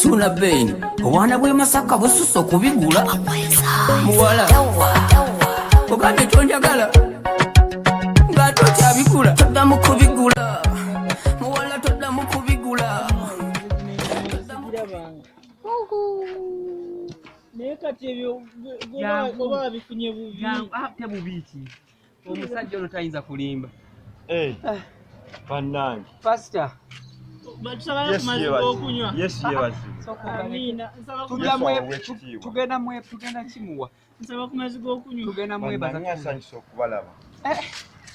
Suuna Ben, obwana bw'e Masaka bususse okubigula. Muwala, ogambye tonjagala ng'ate okyabigula. Toddamu kubigula. Muwala toddamu kubigula. Sigirabanga. Naye kati ebyo Jangu. oba wabifunye bubi. Jangu, ate bubi ki? Omusajja ono tayinza kulimba. Eh, bannange. Pasita. Batusaba Yesu ku mazzi yeebazibwe. g'okunywa. Yesu yeebazibwe. Amiina. Nsaba ku Tujja Yesu mwe- aweebwe ekitiibwa. tugenda mwe tugenda kimuwa. Nsaba ku mazzi g'okunywa. Tugenda mwebaza. Bannange asanyusa okubalaba. Eh,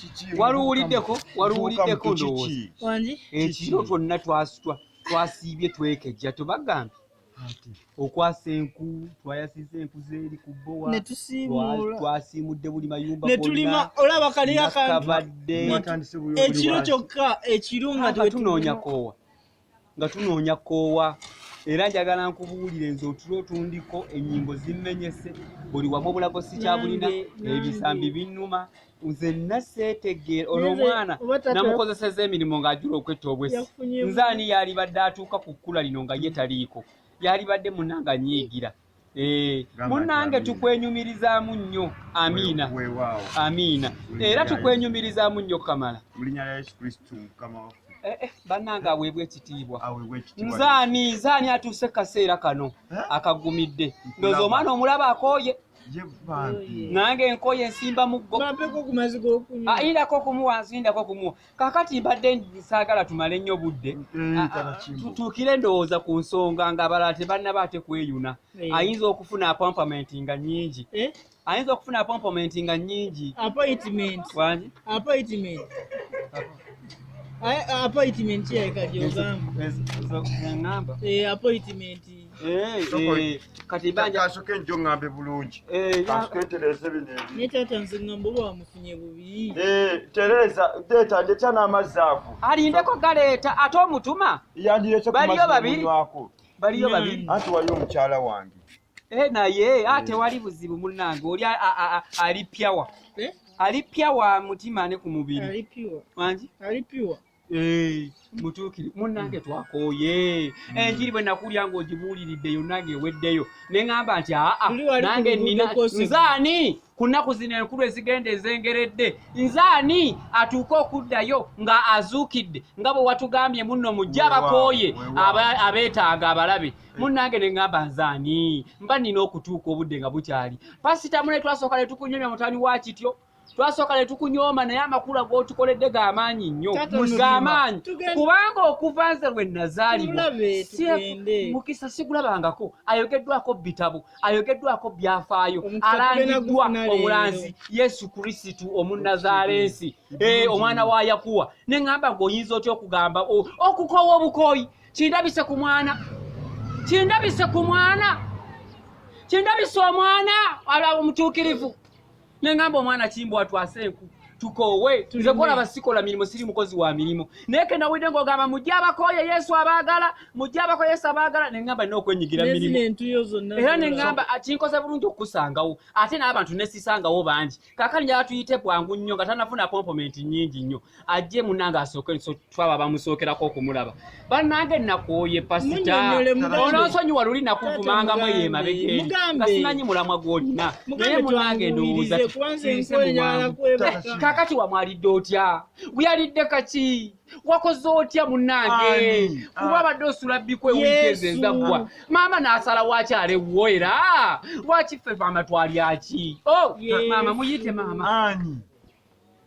Kiki? Waluwuliddeko? Waluwuliddeko Mutuuka mu ndowooza. kiki? Wangi? Ekiro twonna twasitwa twasiibye twekejja tobagambye okwasa enku twayasiza enku zeeri ku bbowa Ne tusiimuula. Twasiimudde buli mayumba Ne tulima olaba kali akantu. Nakabadde Mwatandise buyo buli Ekiro wansi. kyokka ekiro nga nga tunoonya koowa nga tunoonya koowa era njagala nkubuulire nze otulo tundiko ennyingo zimmenyese buli wamu obulago sikyabulina Nange, nange. ebisambi binnuma nze nna seetegeera ono Nze, omwana oba taata- namukozeseza emirimu ng'ajula okwetta obwesi Yafunye nze ani yalibadde atuuka ku kkula lino nga ye taliiko yalibadde munnange anyiigira Eh, Gamba nti munnange amiina. tukwenyumirizaamu nnyo amiina Weewaawo. amiina Mu era linnya lya tukwenyumirizaamu nnyo kamala Mu linnya lya Yesu Kristo Mukama waffe. Eh, eh, bannange aweebwa ekitiibwa Aweebwe ekitiibwa. nze ani nze ani atuuse kaseera kano Eh? akagumidde ndowooza omwana omulaba akooye Ye bambi. nange enkoye ensimba muggo Bampeko ku mazzi g'okunywa. Ayindako okumuwa nsindako okumuwa kakati mbadde saagala tumale nnyo budde Eh, Ah, ah, tata Kimbo. tutuukire ndowooza ku nsonga ng'abalala tebannaba ate kweyuna Eh. ayinza okufuna appointment nga nnyingi Eh? ayinza okufuna appointment nga nnyingi Appointment. wangi Appointment. Aye, appointment ki yaleka gy'ogamba? Eŋŋamba Eh, appointment. kati banja Kansooke njo ŋŋambe bulungi. Eh, Kansooke ntereeze bino ebintu. Naye taata nze ŋŋamba oba wamufunye bubi. Eh, tereza ndeeta ndeeta n'amazzi ago. Alindeko galeeta ate omutuma Yandireese ku Baliyo mazzi babiri? omunywako. Baliyo babiri. Anti waliyo omukyala wange. Eh, naye ate wali buzibu munnange oli ali pyawa Eh? ali pyawa mutima ne ku mubiri Ali pure. wangi Ali pure. Eh, mutuukire munnange twakooye enjiri bwe nakulya ng'ogibuuliridde yonna ng'eweddeyo ne ŋŋamba nti aa Tuli wali ku nange luguudo nina kw'oseka. nze ani ku nnaku zino enkulu ezigenda ezengeredde nze ani atuuke okuddayo nga azuukidde nga bwe watugambye munno mujje Weewaawo, abakooye weewaawo. abeetaaga abalabe munnange ne ŋŋamba nze ani mba nina okutuuka obudde nga bukyali pasita mune twasooka ne tukunyomya mutani wa kityo twasooka ne tukunyooma naye amakulu g'otukoledde g'amaanyi nnyo Taata nno g'amaanyi tugende- kubanga okuva nze lwe nazaalibwa Tulabe, tugende. mukisa sigulabangako ayogeddwako bitabo ayogeddwako byafaayo Omukisa tugenda alangiddwa gufuna leero. omulanzi Yesu Kristu omunazaalensi Eh, omwana wa Yakuwa ne ŋŋamba ng'oyinza otya okugamba okukoowa obukooyi kindabise ku mwana kindabise ku mwana kindabise omwana ala omutuukirivu ne ŋŋamba omwana kimbwa twase enku tukoowe nze kolaba sikola mirimu siri mukozi wa mirimu naye ke nawulidde ng'ogamba mujje abakooye Yesu abaagala mujje abakooye Yesu abaagala ne ŋŋamba nina okwenyigira Ne mirimu zino entuyo zonna era ne zolaba. ŋŋamba "Ah, kinkoze bulungi okukusangawo ate n'abantu nesisangawo bangi kaakati njala tuyite bwangu nnyo nga tanafuna appointment nnyingi nnyo ajje munnange asooke so twaba bamusookerako okumulaba bannange nakooye pasita Munnyonnyole, mugambe. ononsonyiwa luli nakuvumangamu Taata, eyo emabega eri mugambe. nga simanyi mulamwa gw'olina Mugambe naye munnange ndowooza twanguyirize, kuba nze tuyise enkoye mu njagala bwangu. kwebaka. Kaakati wamwalidde otya weyalidde kaki wakoze otya munnange Ani? kuba abadde osula biko ewiiki ezo Yesu. ezaggwa maama n'asala wakyala ewuwo era lwaki ffe maama twalyaki Oh, Yesu. maama muyite maama Ani?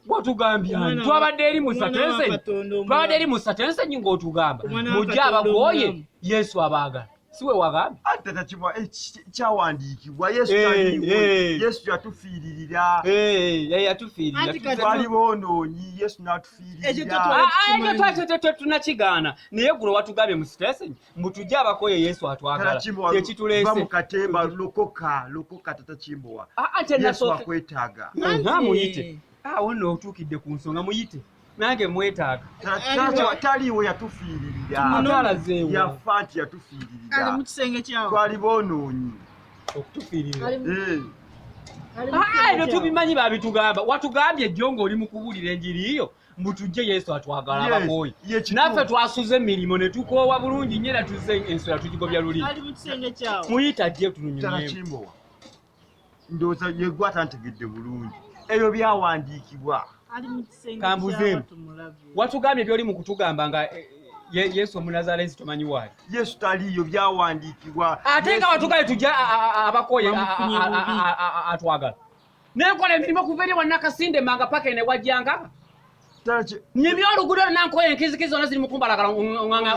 watugambye ani Omwana twabadde eri mu omwana wa satensenyi Katonda omulamu. twabadde eri mu satensenyi ng'otugamba Omwana wa mujje Katonda abakooye omulamu. Yesu abaagala si we wagambye Anti tata Kimbo, eh, kyawandiikibwa Yesu Eh, taliiwo. eh. Yesu yatufiiririra. Eh, eh, yatufiirira Anti kati- Twali boonoonyi, Yesu Ekyo n'atufiiririra. twali- Ah, ah, ekyo tetunakigaana naye gulo watugambye mu sitesi mbu tujje abakoye Yesu atwagala Tata Kimbo, va mu kyekituleese katemba lokoka lokoka tata Kimbowa. Ah, ah, Yesu kyenasooke akwetaaga. Anti- muyite awo nno otuukidde ku nsonga muyite nange mwetaaga Tata taliiwo yatufiiririra. ate alazeewo Yafa nti Ali yatufiiririra. mu kisenge kyawo. Twali boonoonyi. okutufiirira Ali mu- Eh, ali mu Ah, kisenge ebyo kyawo. tubimanyi babitugamba watugambye jjo ng'oli mu kubuulira enjiri yo Mutujje Yesu atwagala Yes, abakooyi. ye kituufu. Naffe twasuze emirimu ne tukoowa bulungi nnyo era tuzze enswera tugigobya luli. Ali mu kisenge kyawo. Muyita ajje Tata tunyumyemu. Kimbowa, ndowooza yegwe atantegedde bulungi. Ebyo byawandiikibwa. Ali mu kisenge Kambuzeemu. kyawo tumulabe. Watugambye by'oli mu kutugamba nga Yesu Omunazaalensi tomanyi waali. Yesu taliiyo, byawandiikibwa. Ate nga watugambye tujje abakooye Bamufunye bubi. atwagala. Nenkola emirimu okuva eri wannakasinde manga paka ene wajjanga. Tata Ki- Nyimye oluguudo lwonna nkoye enkizikizi zonna ziri mu kumbalagala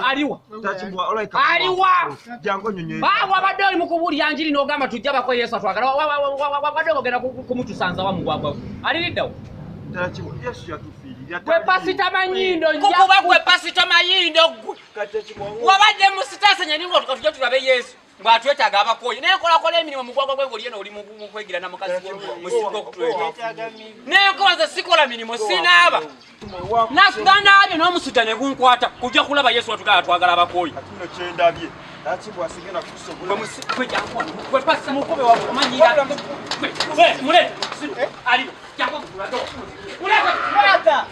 aliwa. Tata Kimbowa, olabika Aliwa! Jangu onyonyoye. Wabadde oli mu kubuulira njiri n'ogamba tujje abakooye Yesu atwagala. Wabadde ogenda kumutusanza wa mugwagwa. Aliriddawo. Tata Kimbowa, Yesu yatufiirira. Gwe Pasita Mayindo nja Kukuba gwe Pasita Mayindo gwe. Tata Kimbowa, Wabadde mu sitaasenya ninga tujja tulabe Yesu ng'atwetaaga abakooye naye nkolakola emirimu mugwagwa gwe ng'oli eno oli mu kwegira na mukazi wo musigo okutweta Yeetaaga migo. naye nkola nze sikola mirimu sinaaba nanaabye n'omusujja ne gunkwata kujja kulaba Yesu watugala atwagala abakooye. Kati nno kyendabye. Tata Kimbowa, sigenda kukusobola. Gwe jangu gwe Pasita mukube wa omanyira gwe gwe mule aliwo jangu mulete. Brother.